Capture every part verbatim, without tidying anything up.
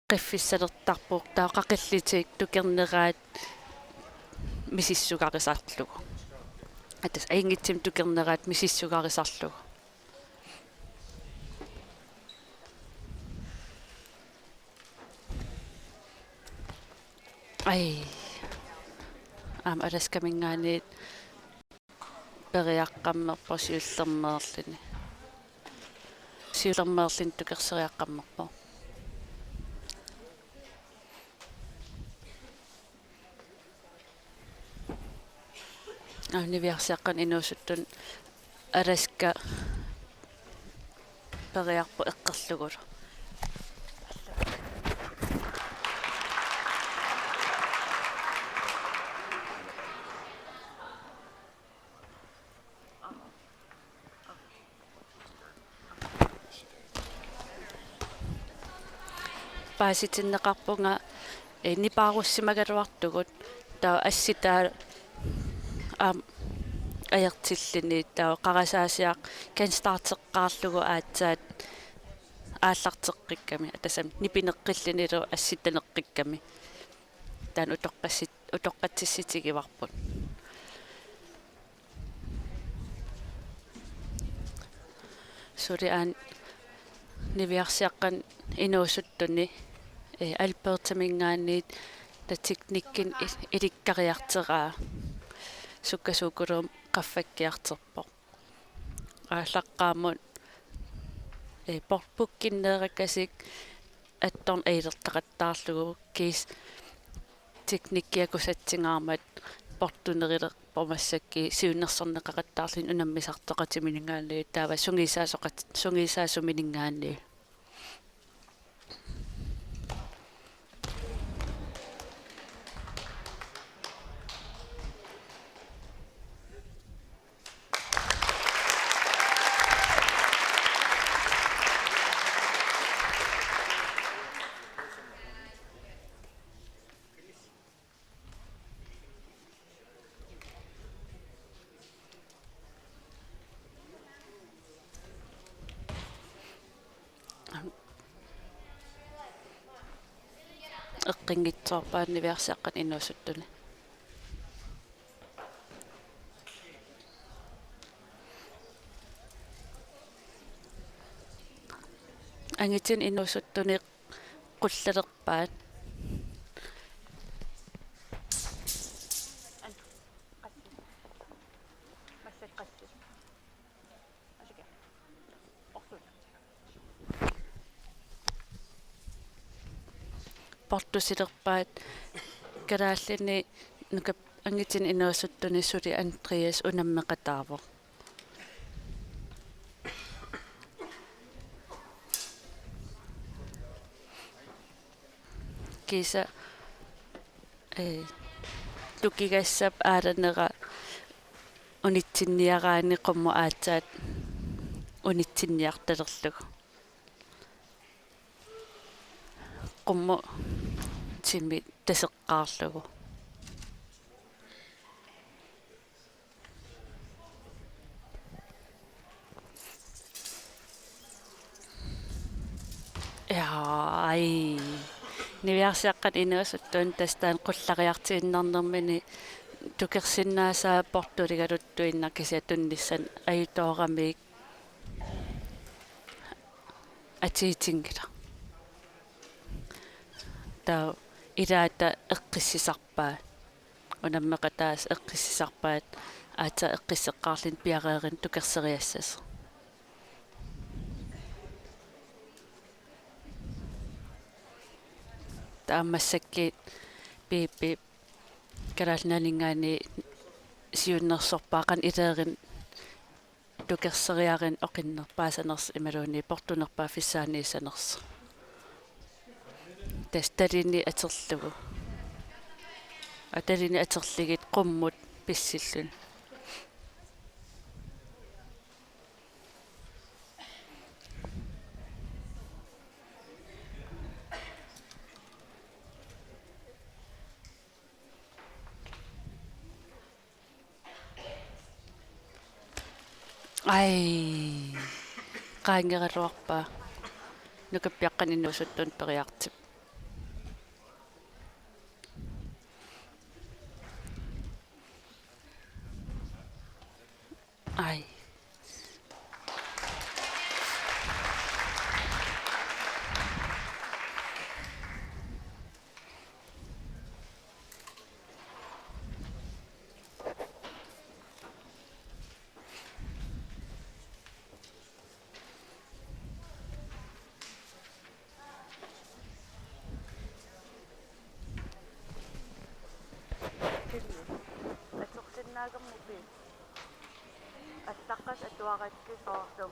qiffissalertarpoq, taava qaqillitik tukerneraat misissugarisarlugu. Atas ajunngitsumik tukerneraat misissugarisarlugu. Ai. Aamma Alaskaminngaanniit periaqqammerpoq siullermeerluni. Siullermeerluni tukerseriaqqammerpoq. Aamma niviarsiaqqanik inuusuttuni Alaska periarpoq eqqorlugulu. Paasitinneqarpunga, eh, nipaarussimagaluartugut, taava assitaa aamma ajortilluni, taava qarasaasiaq kanstarteqqaarlugu aatsaat aallarteqqikkami, tassami nipineqqillunilu assittaneqqikkami. Taanna utoqqassit-, utoqqatsissutigivarput. Suli aamma niviarsiaqqanik inuusuttuni, eh, Albertaminngaanniit teknikkinik il-, ilikkariartoraa sukkasuukuluunniit qaffakkiartorpoq. Aallaqqaammut, eh, por-, pukkinneerakasik attorneq ajulertaqattaarlugu kiisa teknikkia kusatsingaarmat portunerulerpoq massakkut siunnersorneqaqattaarluni unammisartoqatimininngaanniit taava sungiusaasoqat-, sungiusaasumininngaanniit. Eqqunngitsoorpaat niviarsiaqqanik inuusuttuni. Angitinik inuusuttuni qullalerpaat. Portusilerpaat, kalaallini nukap-, angitinik inuusuttuni suli Andreas unammeqataavoq. Kiisa, eh, tukigassap aalanera unitsinniaraanni qummut aatsaat unitsinniartalerlugu. Qummut timip taseqqaarlugu. Ja, ai. Niviarsiaqqanik inuusuttuni tassa taanna qullariartuinnarnermini tukersinnaasaa portuligaluttuinnaq kisianni tunnissanik ajutooramik atuutinngilaq. Taava ilaata eqqissisarpaat. Unammeqataasut eqqissisarpaat aatsaat eqqisseqqaarluni piareerineq tukerseriassasoq. Taava massakkut Piipi Kalaallit Nunaanninngaanniit siunnersorpaa qanoq ilerineq tukerseriarunik oqinnerpaasanersoq imaluunniit portunerpaaffissaaniissanersoq. Tassa talinik atorlugu. Aa, talinik atorlugit qummut pissilluni. Ai, qaanngeraluarpaa. Nukappiaqqanik inuusuttunut periartip. Allaqqasut atuarakku soorlu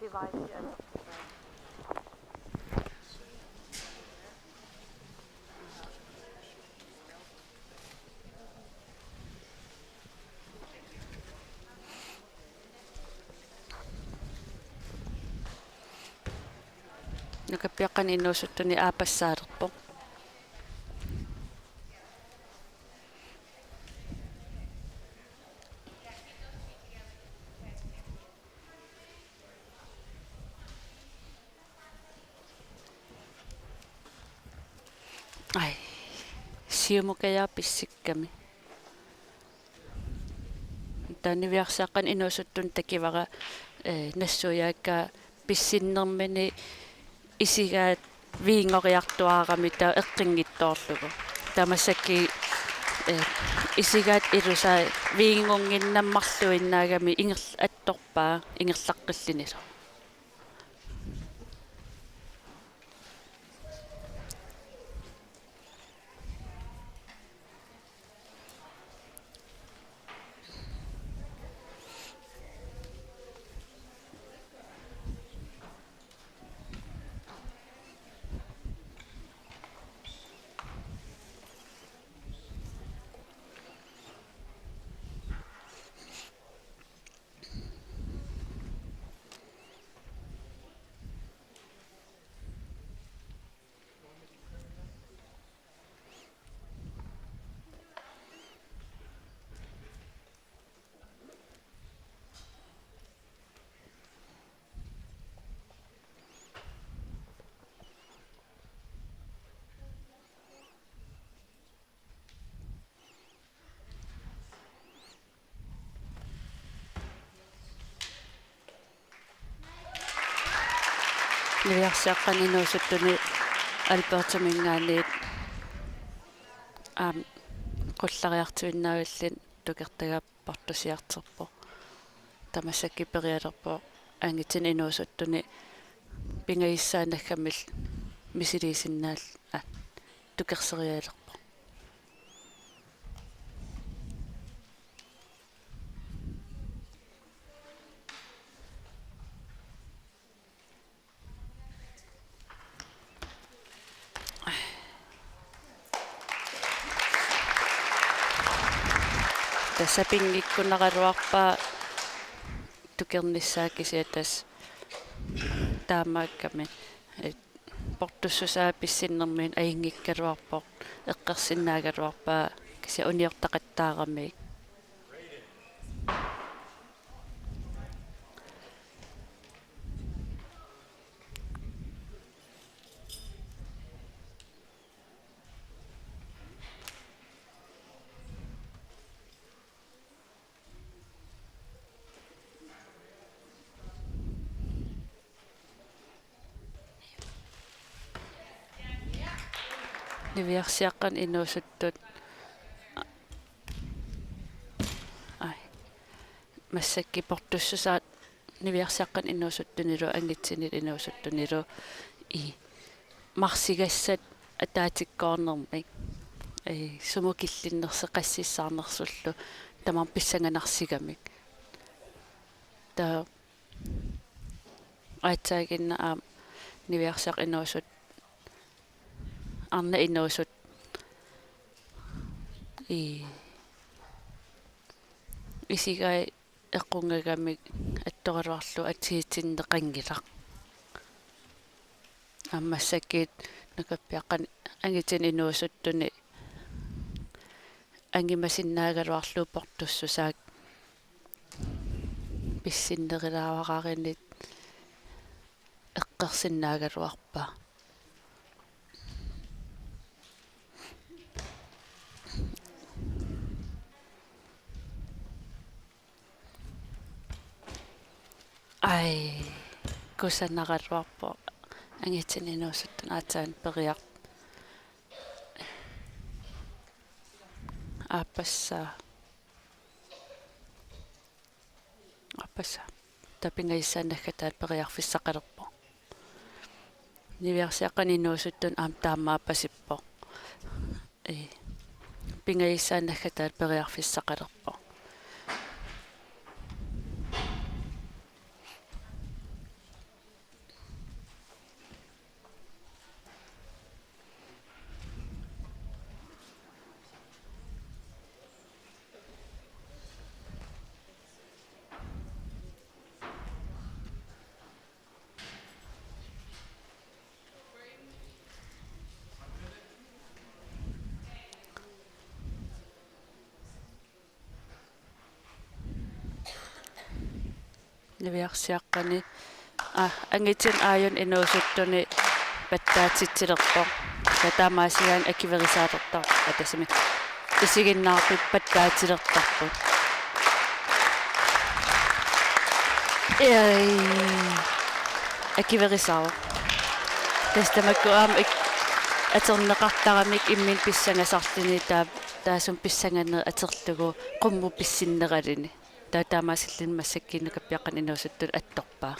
device atorlugu. Nukappiaqqanik inuusuttuni aappassaalerpoq. Ai, siumukajaaq pissikkami. Taava niviarsiaqqanik inuusuttunut takivara, eh, nassuiaakka pissinnermini isigaat viingoriartuaarami taava eqqinngitsoorlugu. Taava massakkut, eh, isigaat ilusaat viingunnginnammarluinnaagami ingerl-, attorpaa ingerlaqqillunilu. Niviarsiaqqanik inuusuttuni Albertaminngaanniit aamma qullariartuinnavilluni tukertagaq portusiartorpoq. Taava massakkut perialerpoq angutinut inuusuttuni pingajussaannagamillu misiliisinnaallugu, aa, tukerserialerpoq. Tassa pinngikkunaraluarpaa tukernissaa kisianni tassa taamaakkami. Portussusaa pissinnermiit ajunngikkaluarpoq, eqqersinnaagaluarpaa kisianni uniortaqattaarami. Niviarsiaqqanik inuusuttut. Ai. Massakkut portussusaat niviarsiaqqanik inuusuttunilu angutinit inuusuttunilu i marsigassat ataatikkoornermik. I sumut killinnersoq qassissaarnersullu tamarmik pissanganarsigamik. Taava aatsaaginnaq aamma niviarsiaqqat inuusut, arnat inuusut, i, isigai eqqungagamik attoraluarlugu atsigitinneqanngilaq. Aamma massakkut nukappiaqqanik angutinik inuusuttuni angumasinnaagaluarlugu portussusaat pissinnerulaararinit eqqersinnaagaluarpaa. Ai, kusanaraluarpoq angutinik inuusuttunut aatsaat periar-, aappassaa. Aappassaa. Taava pingajussaannakkap taanna periarfissaqalerpoq. Niviarsiaqqanik inuusuttunut aamma taamaapasippoq. Ii. Pingajussaannakkap taanna periarfissaqalerpoq. Niviarsiaqqani. Aa, angitinik aajuna inuusuttuni pattaatitsilerpoq. Ja taamaasigaanni akuerisaalertarpoq, atasimi. Isiginnaartut pattaatitsilertarput. Ai. Akuerisaavoq. Tassa tamakku aamma ik-, atorneqartaramik imminut pissangasarluni taa-, taassuma pissanganeq atorlugu qummut pissinneraluni. Taava taamaasilluni massakkut nukappiaqqanik inuusuttuni attorpaa.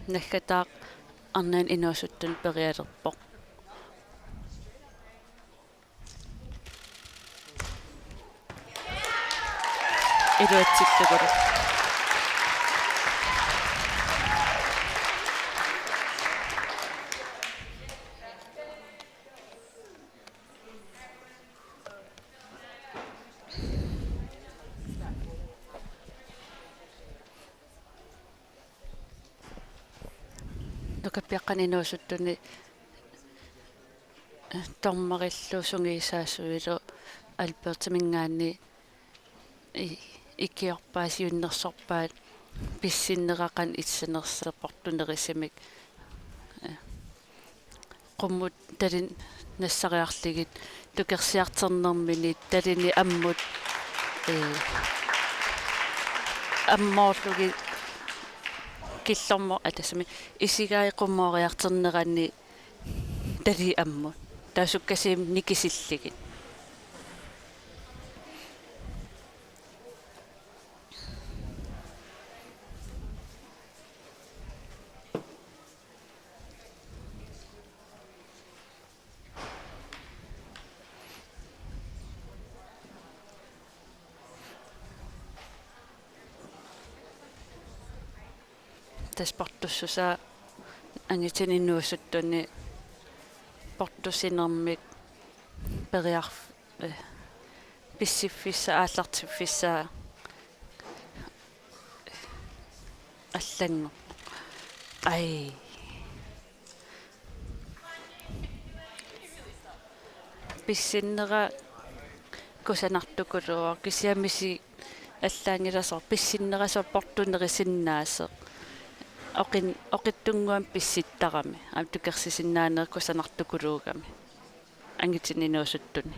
Naggataaq arnanut inuusuttuni perialerpoq. Iluatsillugulu. Nukappiaqqanik inuusuttuni dommerillu sungiusaasuilu Albertiminngaanniit i-, ikiorpaat siunnersorpaat pissinnera qanoq issanersoq portunerisumik. Qummut talini nassariarlugit tukersiartornermini talini ammut, ee, ammoorlugit killormo-, atasami isigai qummooriartornerani talii ammut. Taava sukkasuumik nikisillugit. Tassa portussusaa angitinik inuusuttuni portussinermik periarf-, eh, pissiffissaa, aallartiffissaa allanngu. Ai. Pissinnera kusanartukuluuvoq, kisianni misi allaanngilasoq pissinnera soorlu portunerisinnaasoq. Oqin-, oqitsunnguamik pissittarami, aamma tukersisinnaaneq kusanartukuluugami. Angitinik inuusuttuni.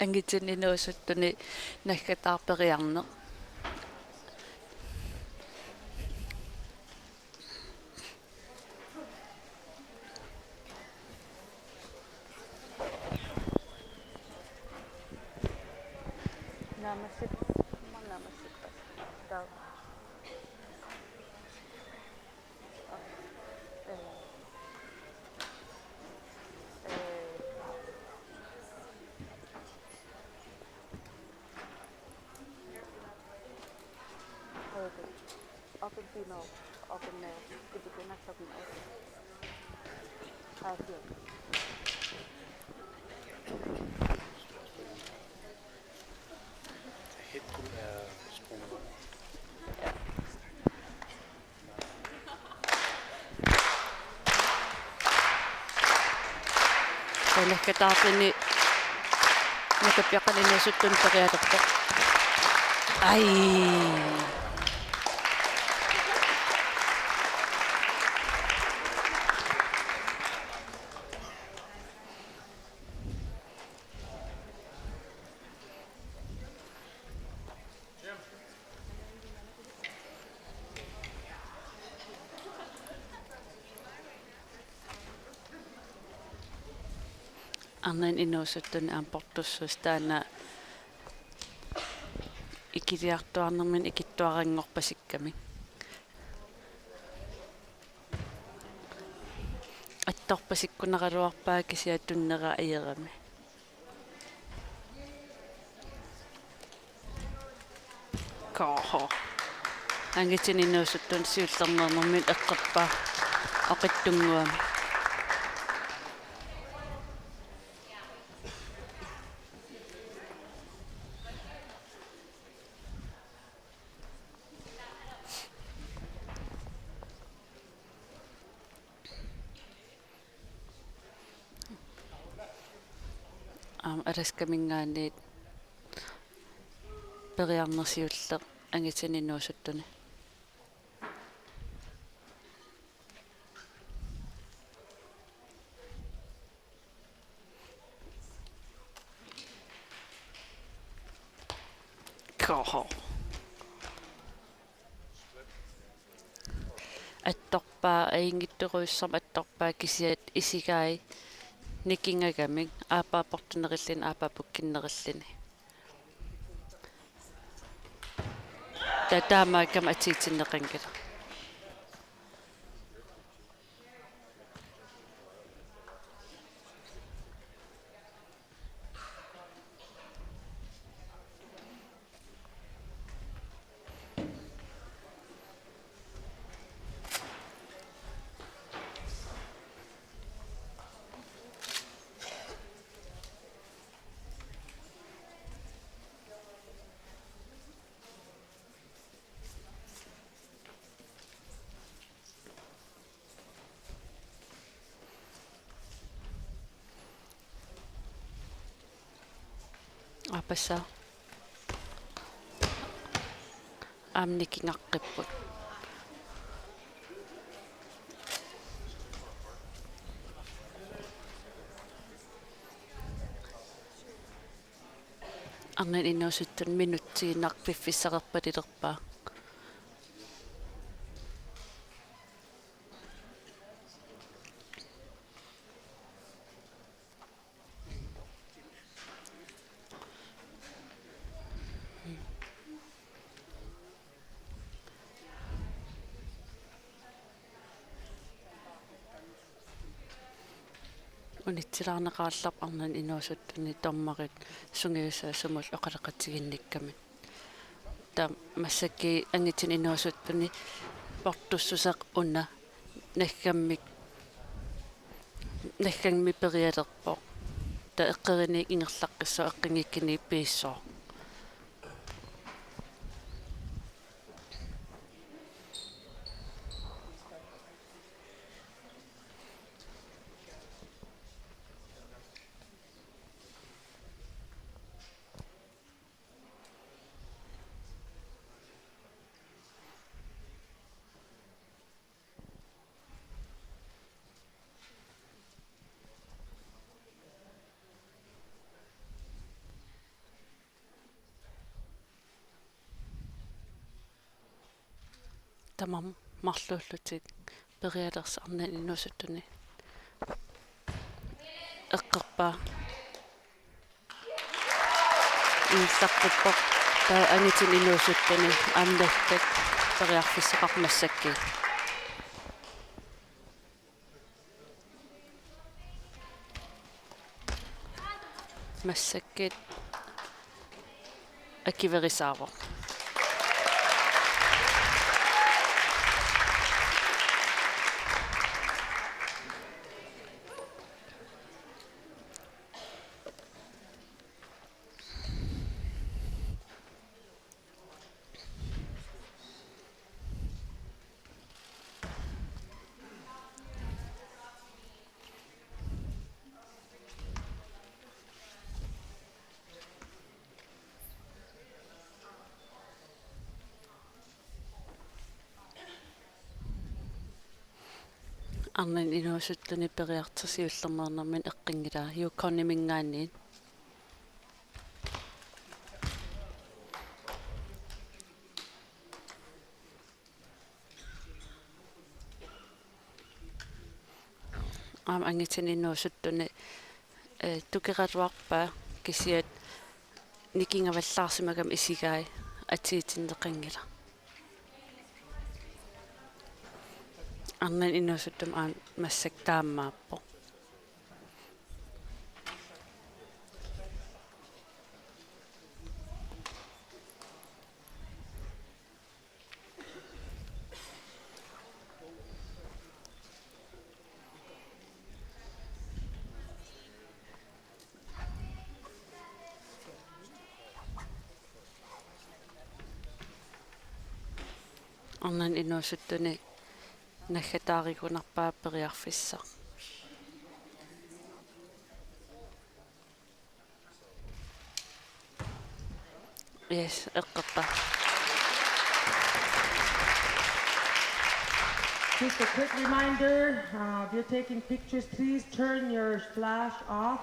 Angitinik inuusuttuni naggataaq periarneq. Naammassip-, naammassippas. Taava. Ee. Ee. Open female, open male. Did you bring that something open? Uh, here. Hit, uh, spoon. Taava naggataarluni nukappiaqqanik inuusuttuni perialerpoq. Ai. Arnanut inuusuttuni aamma portussuusoq taanna. ikkiliartuaarnerminni ikittuaranngorpasikkamik. Attorpasikkunaraluarpaa kisianni tunnera ajerami. K H. Angitinik inuusuttunik siullermeernermini eqqorpaa oqitsunnguamik. Aamma Alaskaminngaanniit periarneq siulleq angitinik inuusuttunik. K H. Attorpaa, ajunngitsorujussuarmik attorpaa kisianni isigai nikingagamik aappaa portunerilluni aappaa pukkinnerilluni. Ta-, taamaakkami atuutsinneqanngilaq. Aappassaa. Aamma nikingaqqipput. Arnanut inuusuttunut minutsiinnaq piffissaq erpalilerpaa. Unitsilaarneqarallarpoq arnanut inuusuttuni dommerit sungiusaasunut oqaloqatiginnikkamik. Taava massakkut angitinik inuusuttunik portussuseq una naggammik, naggammik perialerpoq. Taava eqqerinik ingerlaqqissaaq, eqqunngikkunik piissooq. Tamarmik marluullutik perialersarneq inuusuttuni eqqorpaa. Ingerlaqqippoq, taava angitinik inuusuttuni aamma naggat periarfissaqarpoq massakkut. Massakkut akuerisaavoq. Arnanut inuusuttuni periarfissaq siullermeernermini eqqunngilaa, Yukonimingaanniit. Aamma angitinik inuusuttuni, eh, tukeraluarpaa kisianni nikingavallaarsimagami isigai atuutinneqanngilaq. Arnani inuusuttumi aamma massakkut taamaappoq. Arnani inuusuttuni naggataarigunarpaa periarfissaq. Yes, eqqorpa. Just a quick reminder, uh, if you're taking pictures, please turn your flash off.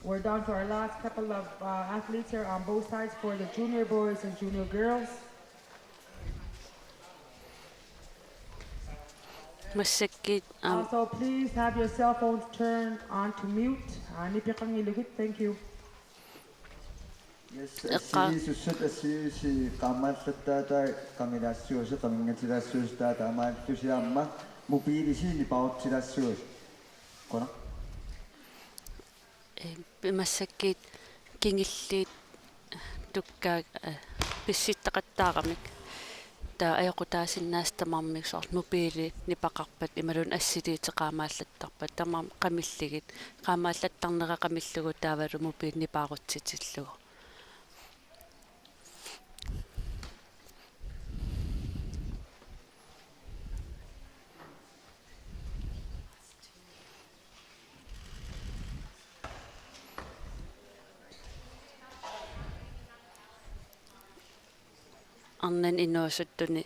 We're down to our last couple of, uh, athletes here on both sides for the junior boys and junior girls. Massakkut, um, Also, please have your cell phones turned on to mute. Uh, nipeqanngilagit, thank you. Yes, eqqa- assiliisussat assiliisi qaamaallattaataat qamilaassavasi, qaminngatilaassavat, taava taamaalillusi aamma mobiilisi nipaarutsilaassavasi. Quna. Ee, pi-, massakkut kingulliit tukkaat, ee, pissittaqattaaramik. Taava ajoqutaasinnaasut tamarmik soorlu mobiili nipaqarpat imaluunniit assiliitit qaamaallattarpat, tamarmik qamillugit. Qaamaallattarnera qamillugu taavalu mobiili nipaarutsitillugu. Arnani inuusuttuni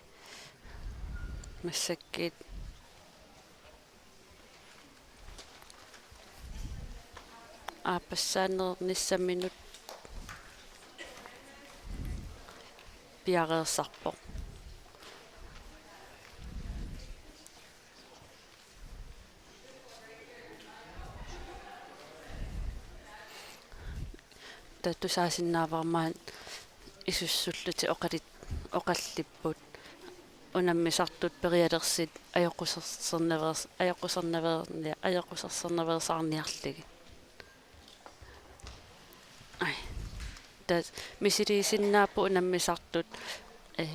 massakkut aappassaaneernissaminut piareersarpoq. Taava tusaasinnaavara maani isussullutik oqalit-, oqallipput unammisartut perialersut ajoqusersernaveers-, ajoqusernaveernia-, ajoqusersernaveersaarniarlugit. Ai. Taava misiliisinnaapput unammisartut, ee,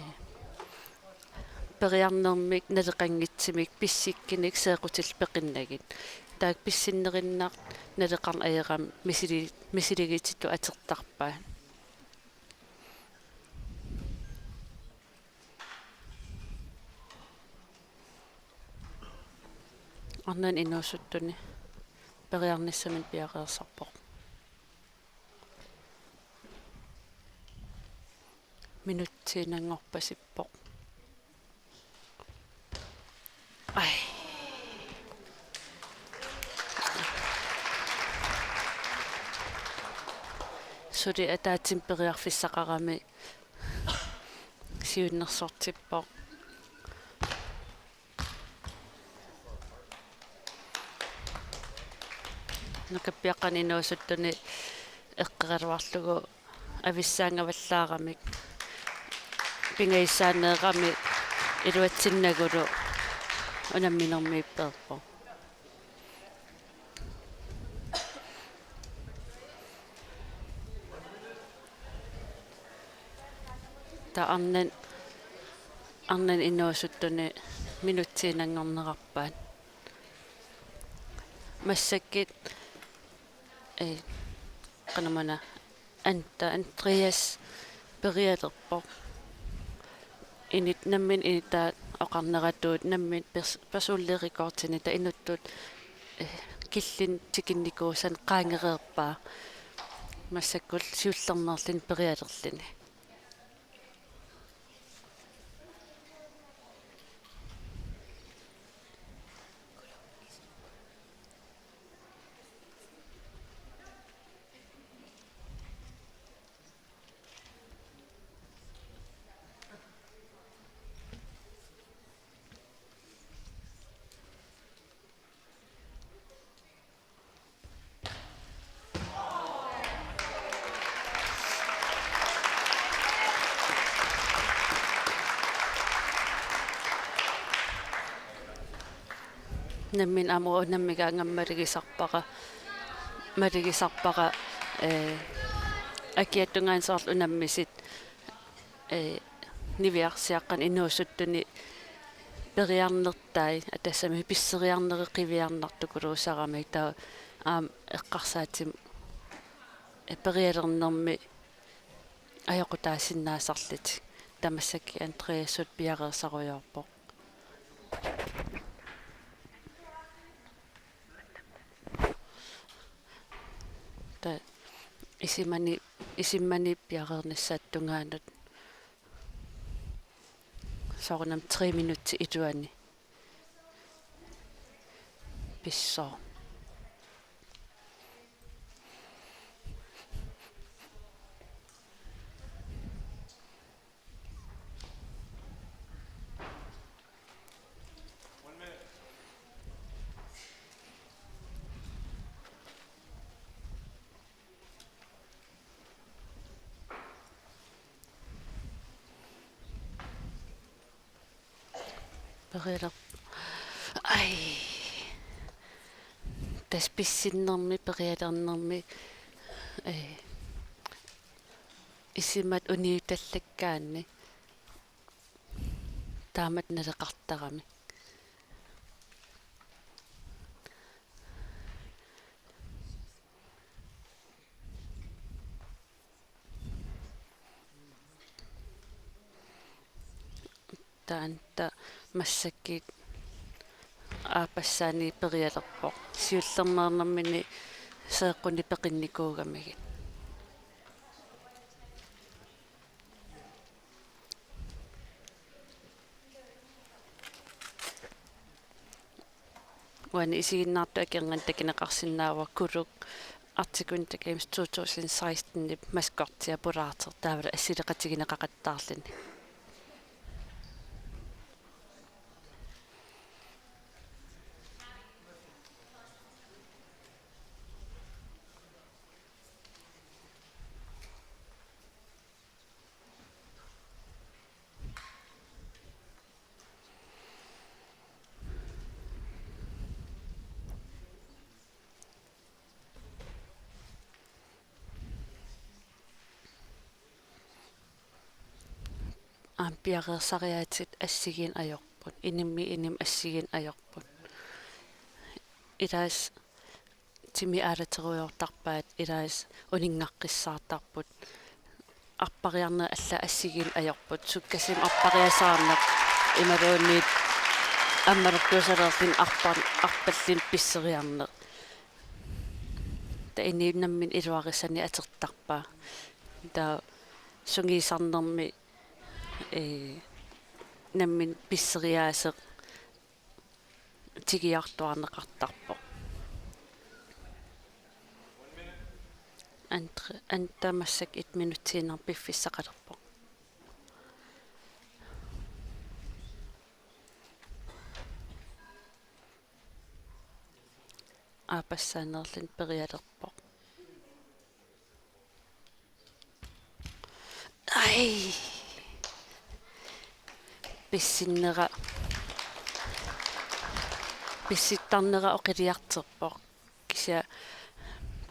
periarnermik naleqanngitsumik pissikkunik seeqqutillit peqinnagu. Taakku pissinnerunnartut naleqarneq ajorami misili-, misiliigutsitut atortarpaat. Arnani inuusuttuni periarnissaminut piareersarpoq. Minutsiinnanngorpasippoq. Ai. Suli ataatsimik periarfissaqarami siunnersortippoq. Nukappiaqqani inuusuttuni eqqaraluarlugu avissaangavallaaramik, pingajussaaneerami iluatsinnagulu unamminermiippeerpoq. Taava arnan-, arnani inuusuttuni minutsiinnanngornerarpaat. Massakkut, ee, qanormaanna, Anta Andreas perialerpoq. Init-, nammineq inittaa oqarneratut nammineq pers-, personlig rekordinik taava inuttut, eh, killinik tikinnikuusanik qaangereerpaa. Massakkut siullermeerluni perialerluni. Nammineq aamma unammigaangamik malugisarpara, malugisarpara, ee, akiata tungaanut soorlu unammisut, ee, niviarsiaqqat inuusuttuni periarnertai, tassami pisseriarnerit qiviarnartukuluusarami, taava aamma eqqarsaatit, ee, perialernermi ajoqutaasinnaasarlutik. Taava massakkut Andreas suli piareersarujoorpoq. Taava isumani, isumani piareernissaata tungaanut soorunami tre minutsit iluanni pissooq. Perialer-, ai. Tassa pissinnermi, perialernermi, ee, isumat uniutallakkaanni taamatut naleqartarami. Taanna massakkut aappassaanik perialerpoq. Siullermeernermini seeqqunik peqinnikuugamigit. Uani isiginnaartut akornanni takuneqarsinnaavoq Kuluk Arctic Winter Games two thousand sixteen-ip maskottia pulaartoq, taavalu assileqatigineqaqattaarluni. Aamma piareersariaatsit assigiinneq ajorput. Inimmiit inimut assigiinneq ajorput. Ilaasa timi aalaterujoortarpaat, ilaasa uninngaqqissaartarput. Arpariarneq allaat assigiinneq ajorput. Sukkasuumik arpariasaarneq imaluunniit ammalortuusalerluni arpa-, arpalluni pisseriarneq. Taava inuit namminneq iluarissanik atortarpaa. Taava sungiusarnermi, ee, namminneq pisseriaaseq tigujortuarneqartarpoq. Andre-, Anda massakkut et minutsiinnarmik piffissaqalerpoq. Aappassaaneerluni perialerpoq. Ai. Pissinnera. Pissittarnera oqiliartorpoq. Kisianni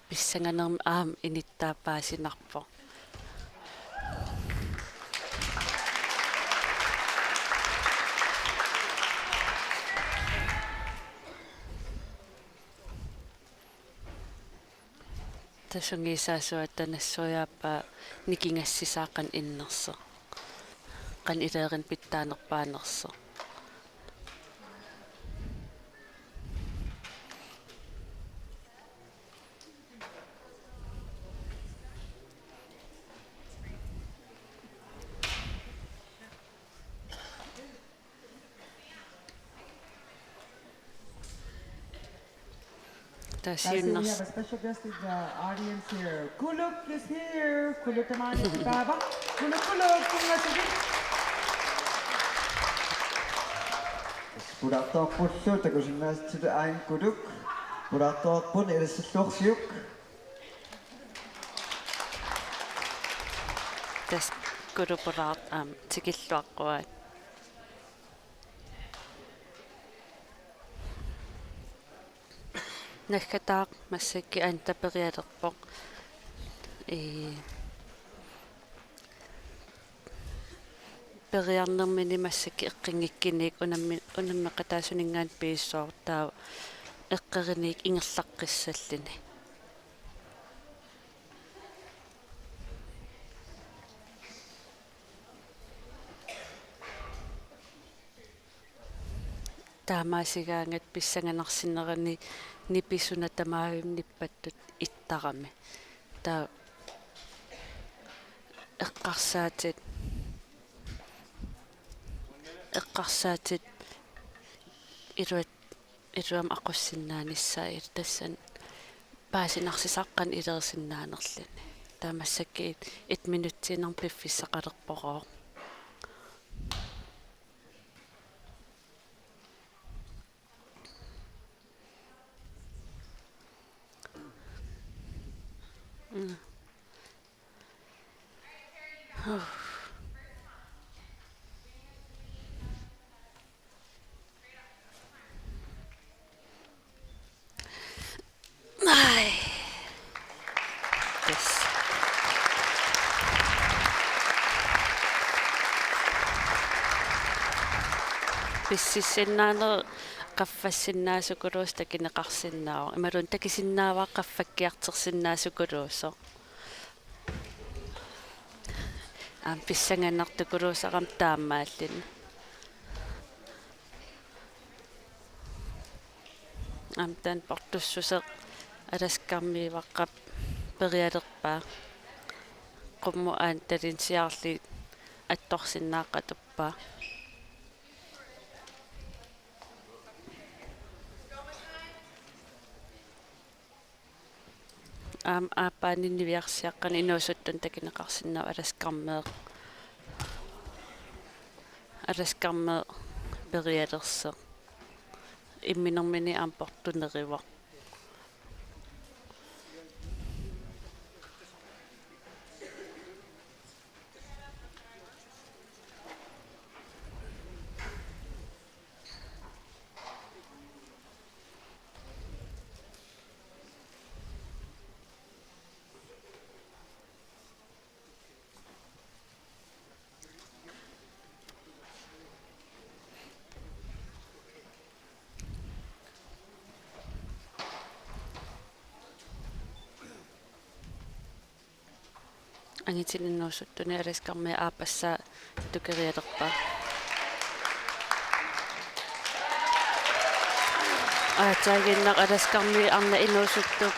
pissanganermik aamma inuttaa paasinarpoq. Taava sungiusaasuata nassuiaappaa nikingassisaa qanoq innersoq. Qanoq ilerinut pitsaanerpaanersoq. Taava siunnersoq. Kuluk is here. Kuluk tamaani taava. Kuluk, Kuluk, kunngasavit. Pulaartoorpullu takusinnaasatsinni aamma Kuluk. Pulaartoorput ilissilluarsiuk. Tassa Kuluk pulaartoq aamma tikilluaqquaat. Naggataaq massakkut Anda perialerpoq. Ee, periarnermini massakkut eqqinngikkuniuk unammi-, unammeqataasuninngaanniit piissooq, taava eqqerinik ingerlaqqissalluni. Taamaasigaangat pissanganarsinerani nipi suna tamaavimmi nippattut ittarami. Taava eqqarsaatit, eqqarsaatit iluat-, iluamik aqussinnaanissaat, tassani paasinarsisaqqanik ilersinnaanerluni. Taava massakkut et-, et minutsiinnarmik piffissaqalerporooq. Mm. Ai. Yes. Pissisinnaaneq qaffassinnaasukuluusoq takineqarsinnaavoq. Imaluunniit takusinnaavara qaffakkiartorsinnaasukuluusoq. Aamma pissanganartukuluusarami taamaalilluni. Aamma taanna portussuseq Alaskarmiuaqqap perialerpaa. Qummut aana talinsiarli attorsinnaaqqatuppaa. Aamma aappaanni niviarsiaqqani inuusuttunik takuneqarsinnaavoq Alaskarmeeq. Alaskarmeeq perialersoq. Imminermini aamma portuneruvoq. Angitinik inuusuttuni Alaskarmiut aappassaa tukerialerpaat. Aatsaaginnaq Alaskarmiut arnat inuusuttup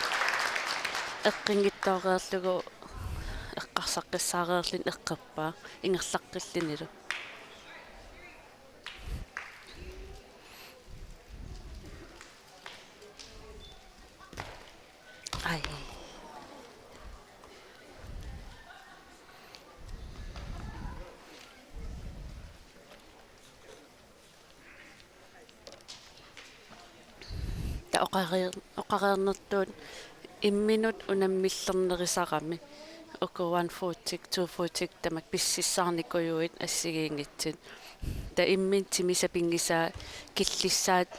eqqinngitsooreerlugu eqqarsaqqissaareerluni eqqorpaa ingerlaqqillunilu. Ai. Taava oqareer-, oqareernertut imminut unammillernerusarami. Uku one footik, two footik tamakku pississaarnikujuit assigiinngitsut. Taava imminut timip sapinngisaa killissaat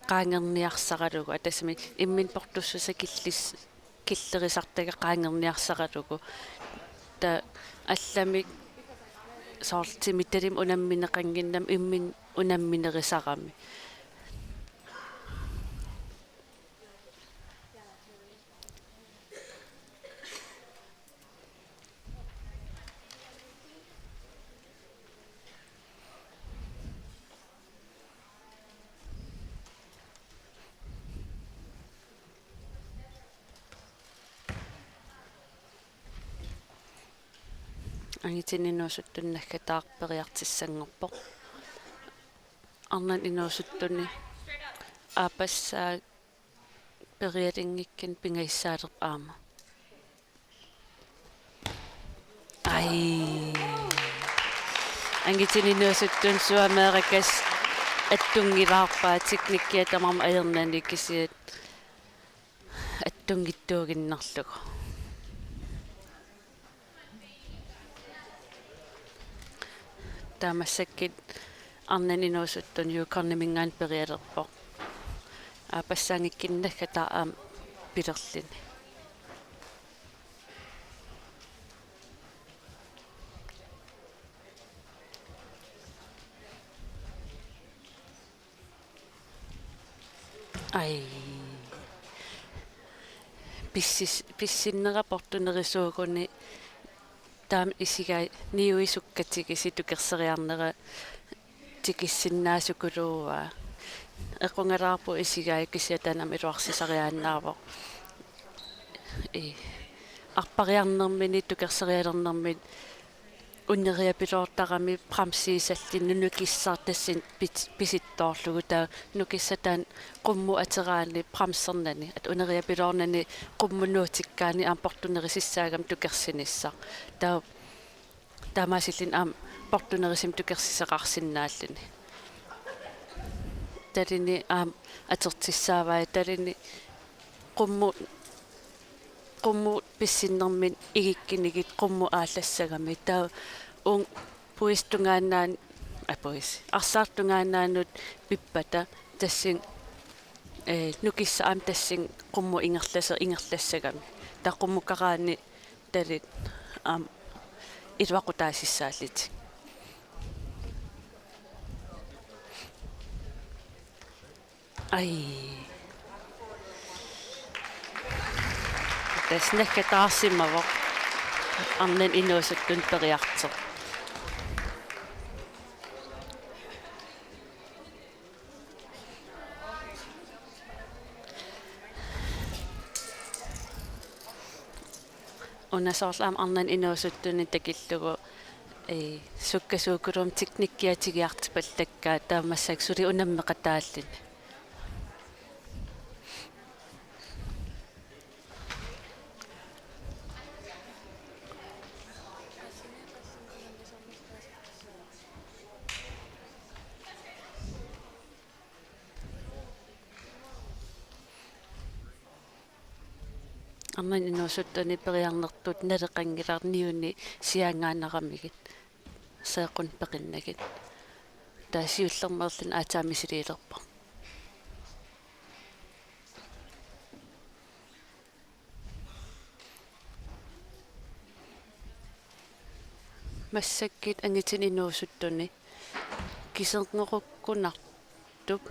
qaangerniarsaralugu, aa, tassami imminut portussuseq killis-, killerisartagaq qaangerniarsaralugu. Taava allamik soorlu timitalimik unammineqannginnami imminut unamminerusarami. Angitinik inuusuttuni Naggataaq periarfissanngorpoq. Arnani inuusuttuni aappassaa perialinngikkunik pingajussaaleq aamma. Ai. Angitinik inuusuttuni suameerakas attunngilaarpaa, teknikkia tamarmik ajornani kisiat attunngitsuuginnarlugu. Taava massakkut arnani inuusuttuni Yukonimingaanniit perialerpoq. aappassaanngikkinnagit aamma pilerluni. Ai. Pissis-, pissinnera portunerisuuguni taama isigai niui sukkatigisi tukerseriarnera tikissinnaasukuluuaa. Equngalaarpoq isigai kisianni taanna iluarsisariaannaavoq. Ii. Arpariarnermini tukerserialernermini uneriapiloortarami bremsiisalluni nukissaq tassani pit-, pisittoorlugu, taava nukissaq taanna qummut ateraani bremsernani, aamma uneriapiloornani qummut nuutikkaani aamma portunerisassaagami tukersinissaq. Taava taamaasilluni aamma portunerisumik tukersisoqarsinnaalluni. Talini aamma atortussaavai, talini qummut, qummut pissinnermini igikkunigit qummut aallassagami. Taava uunga puisit tungaannaanut, aa, puisit, arsaartut tungaannaanut pippata tassani, ee, nukissaq aamma tassani qummut ingerlasa-, ingerlassagami. Taava qummukaraanni talit aamma iluaqutaasussaallutik. Ai. Tassa naggataarsimavoq arnanut inuusuttuni periartoq. Una soorlu aamma arnanut inuusuttuni takillugu, ee, sukkasuukulummik teknikkiatigiartipallakka, taava massakkut suli unammeqataalluni. Arnanut inuusuttuni periarnertut naleqanngilaat niuni siaanngaannaramigit seeqqunnut peqinnagu. Taava siullermeerluni aatsaat misiliilerpoq. Massakkut angutinut inuusuttuni kiserngerukkunartup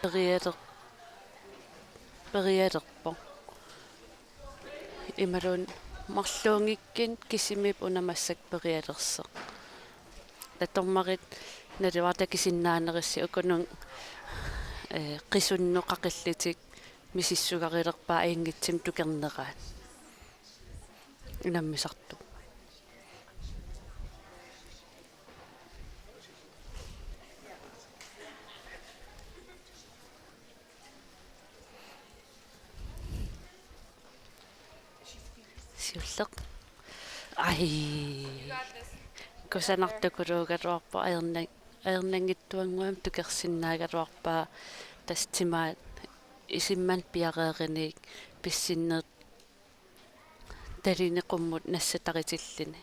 perialer-, perialerpoq. Imaluunniit marluunngikkunik kisimiippoq una massakkut perialersoq. Taava dommeri naluara takusinnaanerussi ukununnga, ee, qisunnut qaqillutik misissugarulerpaat ajunngitsumik tukerneraat. Unammisartoq. Siulleq. Ai. Kusanartukuluugaluarpoq ajorna-, ajornanngitsuannguamik tukersinnaagaluarpaa, tassa timaat isummannik piareerinik pissinneq talini qummut nassataritilluni.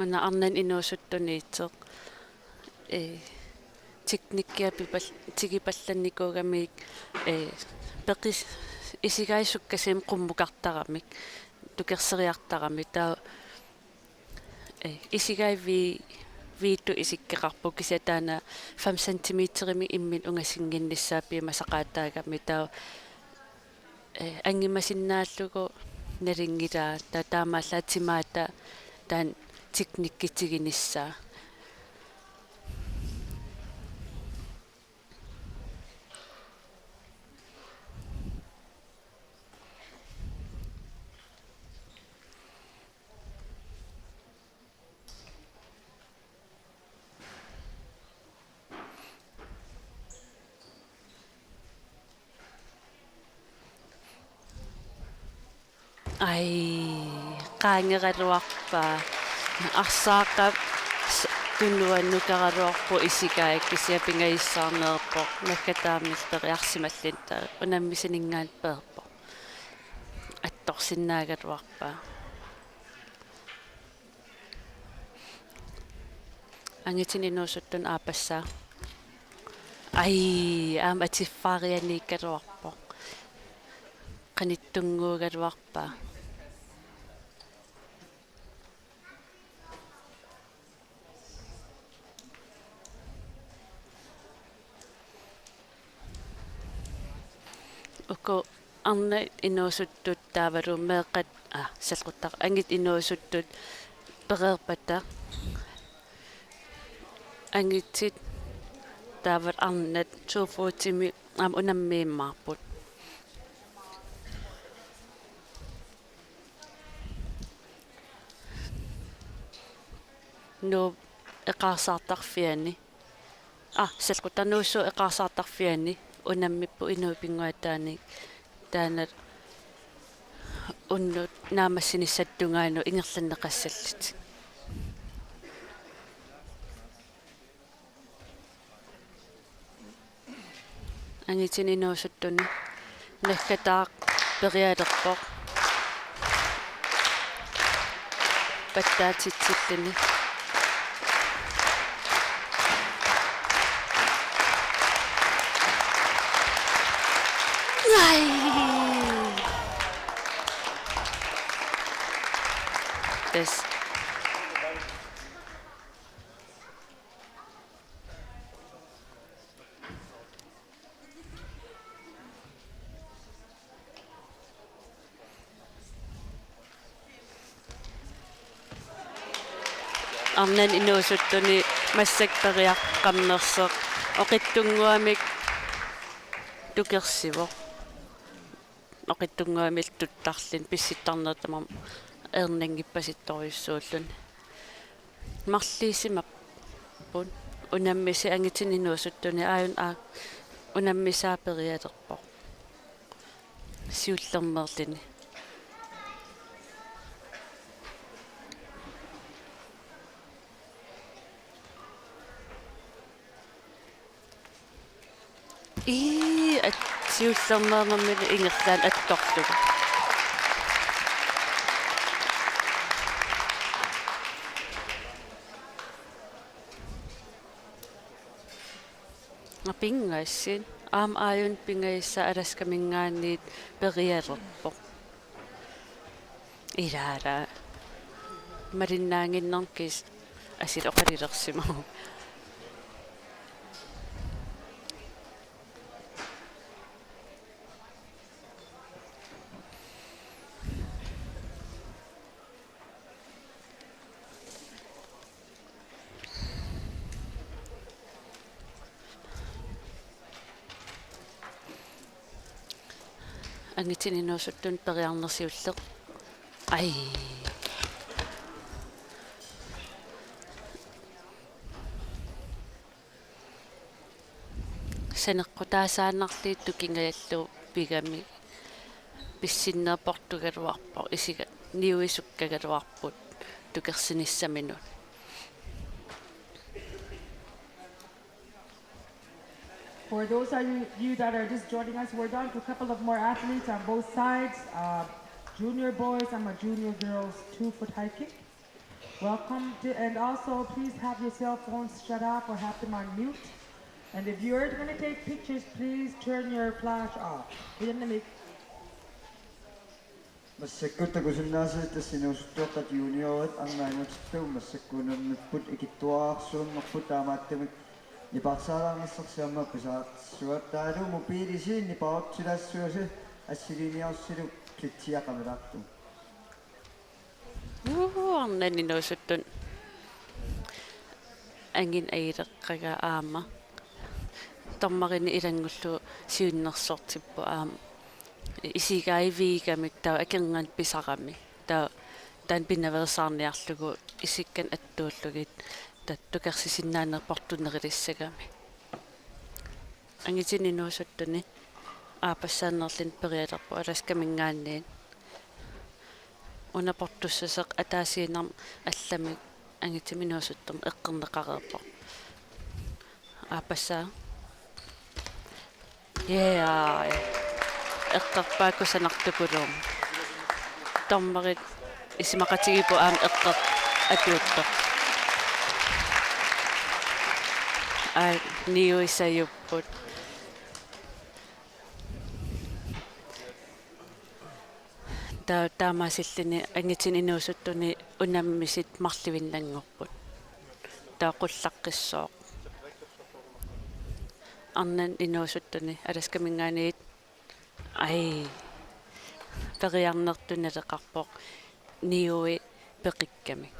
Una arnanut inuusuttuniittoq, ee, teknikkia pipal-, tigupallannikuugamik, ee, peqis-, isigai sukkasuumik qummukartaramik, tukerseriartaramik, taava, ee, isigai V-, V-tut isikkoqarpoq, kisianni taanna fem centimeterimik imminut ungasinnginnissaa piumasaqaataagami, taava, ee, anngumasinnaallugu nalunngilaa, taava taamaallaat timaata taanna teknikki tigunissaa. Ai, qaangeraluarpaa. Arsaaqqap s-, tunua nukaraluarpoq isigai, kisianni pingajussaarneq ajorpoq. Naggataamillu periarsimalluni, taava unammisuninngaanniit peerpoq. Attorsinnaagaluarpaa. Angitinik inuusuttunik aappassaa. Ai, aamma atiffaarianiikkaluarpoq. Qanittunnguugaluarpaa. Uku arnat inuusuttut taavalu meeqqat, aa, salliquttaq, angit inuusuttut pereerpata, angitit taavalu arnat to fyrre-mi aamma unammiimmaarput. Nuup eqaarsaartarfiani. Aa, salliquttaq, Nuussuup eqaarsaartarfiani unammipput inuup pinnguaataanik, taanna unnuk naammassinissap tungaanut ingerlanneqassallutik. Angitinik inuusuttunik naggataaq perialerpoq. Pattaatitsilluni. Nej! Tassa. Arnani inuusuttuni massakkut periaqqammersoq oqitsunnguamik tukersivoq. Oqitsunnguamillu tuttarluni pissittarneq tamarmi ernanngippasittorujussuulluni. Marluusimapput unammisat angitinik inuusuttuni, aajuna aa unammisaa perialerpoq. Siullermeerluni. Ii, at-, siullermeernermini ingerlaannaq attorlugu. Nga pingasut. Aamma aajuna pingajussaq Alaskaminngaanniit perialerpoq. Ilaara. Malinnaannginnermi kisianni asiloqalilersimavoq. Angitinik inuusuttunik periarneq siulleq. Ai. Saneqqutaasaannarlugu tukingajallugu pigamik pissinneq portugaluarpoq, isiga niuisukkagaluarput tukersinissaminut. For those of you, you that are just joining us, we're down to a couple of more athletes on both sides, uh, junior boys and my junior girls, two foot high kick. Welcome to, and also please have your cell phones shut off or have them on mute. And if you're gonna take pictures, please turn your flash off. Massakkut takusinnaasasi tassa inuusuttuaqqat juniorit arnat inuttut massakkut unammipput ikittuararsuunnerput, taamaattumik nipaarsaalaarnissarsi aamma pisariaqartissuat, taavalu mobiilisi nipaarutilaassuasi assiliiniarsilu plitsiaqamilaartu. Uu, arnani inuusuttuni angineq ajuleqqagaa aamma. Dommerinik ilanngullugu siunnersortipput aamma. Isigai viigamik taava akornanni pisarami. Taava taanna pinaveersaarniarlugu isikkanik attuullugit taava tukersisinnaaneq portunerilissagami. Angitinik inuusuttunik aappassaannerluni perialerpoq Alaskaminngaanniit. Una portussasoq ataasiinnarmik allamik angitimik inuusuttumik eqqorneqareerpoq. Aappassaa. Yeah. Eqqorpaa kusanartukuluunniit. Dommerit isumaqatigiipput aamma eqqortoq atuuttoq. aa, niuisajupput. Ta-, taamaasilluni angutinut inuusuttuni unammisut marluinnanngorput. Taava qullaqqissooq. Arnanut inuusuttuni Alaskaminngaanniit, ai, periarnertut naleqarpoq niui peqikkamik.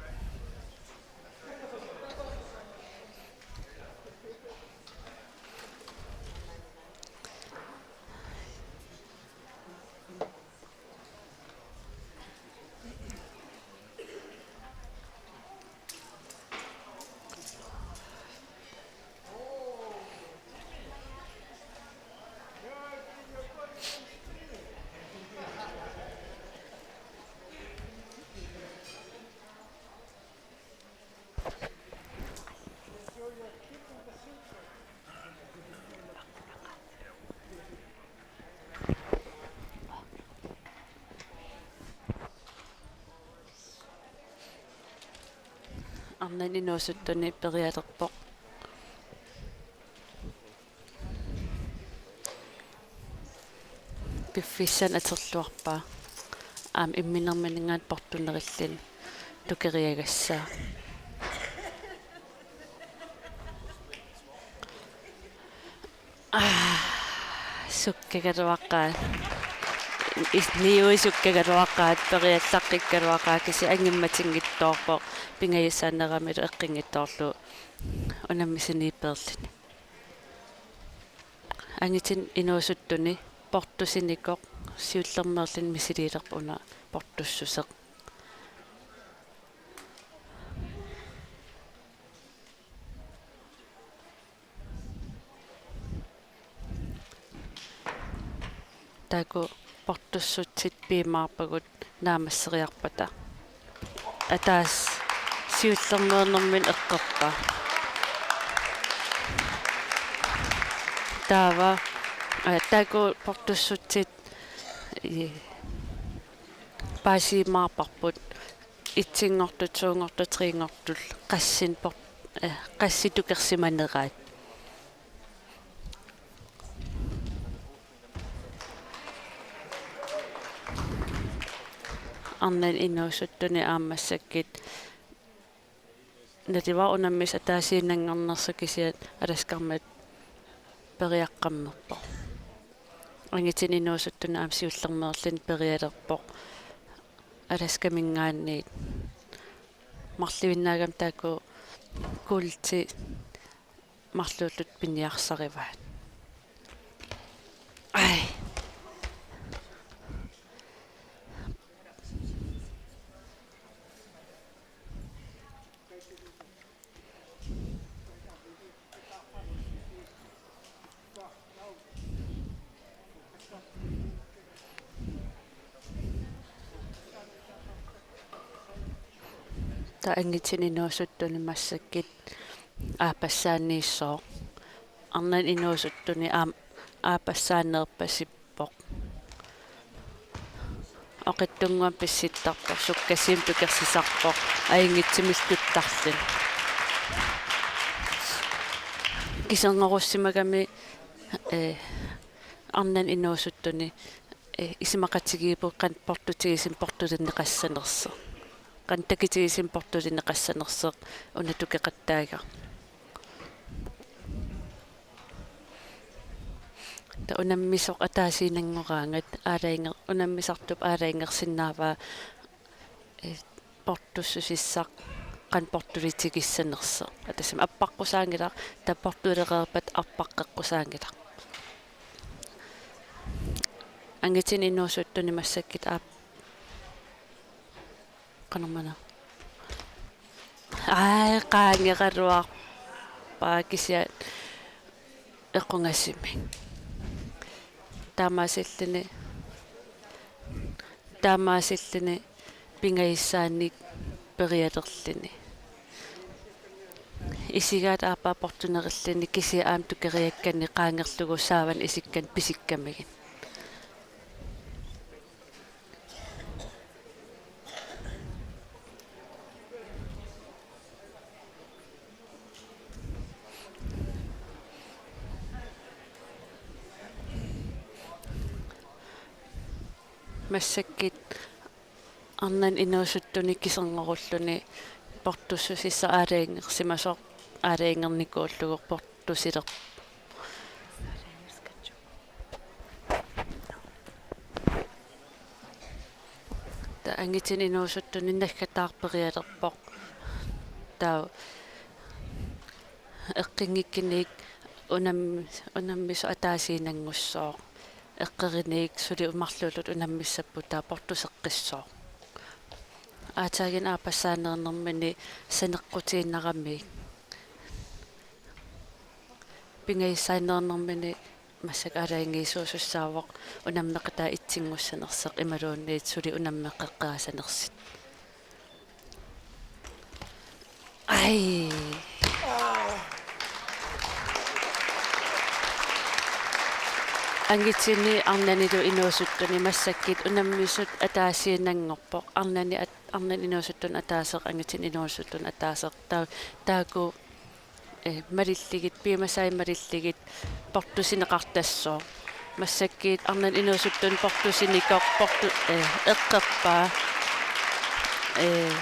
Arnanut inuusuttuni perialerpoq. Piffissaq atorluarpaa. Aamma imminerminngaanniit portunerilluni tukeriagassaa. Aa, sukkagaluaqaat. Is-, niui sukkagaluaqaat, periallaqqikkaluaqaat, kisianni angummatinnngitsoorpoq, pingajussaanneramilu eqqunngitsoorlugu unammisuniit peerluni. Angutinut inuusuttuni portusinikoq siullermeerluni misiliilerpoq una portussuseq. Taakku portussutsit piumaarpagut naammasseriarpata. Ataaseq siullermeernermini eqqorpaa. Taava, aa, taakku portussutsit, ii, paasiumaarparput etsinngortut, toonngortut, treenngortut, qassinik por-, eh, qassit tukersimaneraat. Arnanut inuusuttuni aamma massakkut naluara unammisut ataasiinnanngornersut, kisianni Alaskarmiut periaqqammerpoq. Angutinut inuusuttuni aamma siullermeerluni perialerpoq. Alaskaminngaanniit marluinnaagami taakku kuulti marluullutik piniarsarivaat. Ai. Taava angutinut inuusuttuni massakkut aappassaanniissoq. Arnanut inuusuttuni aamma aappassaanneerpasippoq. Oqitsunnguamik pissuttarpoq, sukkasuumik tukersisarpoq, ajunngitsumillu tuttarluni. Kiserngorussimagamik, eh, arnanut inuusuttuni, eh, isumaqatigiipput qanoq portutigisumik portulinneqassanersoq. Qanoq takutigisunik portulinneqassanersoq una tukeqattaagaq. Taava unammisoq ataasiinnanngoraangat aalajanger-, unammisartup aalajangersinnaavaa, eh, portussusissaq qanoq portulitigissanersoq. Aa, tassami appaqqusaanngilaq, taava portulereerpat appaqqeqqusaanngilaq. Angutinut inuusuttuni massakkut aap-, qanormaana. Ai, qaangeraluarpaa kisianni equngasumik. Taamaasilluni, taamaasilluni pingajussaannik perialerluni. Isigaat aappaa portunerilluni kisianni aamma tukeriakkani qaangerlugu saavanut isikkanut pisikkamigit. massakkut arnani inuusuttuni kiserngorluni portussusissaq aalajangersimasoq aalajangernikkullugu portusilerpoq. Taava angutini inuusuttuni naggataarperialerpoq. Taava eqqunngikkunik unam-, unammisut ataasiinnanngussaaq. Eqqorinik suli marluullutik unammissapput taava portuseqqissaaq. Aatsaannguaq aappassaaneernermini saneqqutiinnarami. Pingajussaanneernermini massakkut aalajangiisuusussaavoq unammeqataa itsinngussanersoq imaluunniit suli unammeqqeqqaasanersut. Ai. Angutini arnanilu inuusuttuni massakkut unammisut ataasiinnanngorpoq. Arnani at-, arnani inuusuttuni ataaseq, angutini inuusuttuni ataaseq. Taa-, taakku, eh, malillugit, piumasai malillugit portusineqartassooq. Massakkut arnani inuusuttuni portusinikoq, portu-, eh, eqqorpaa. Eh,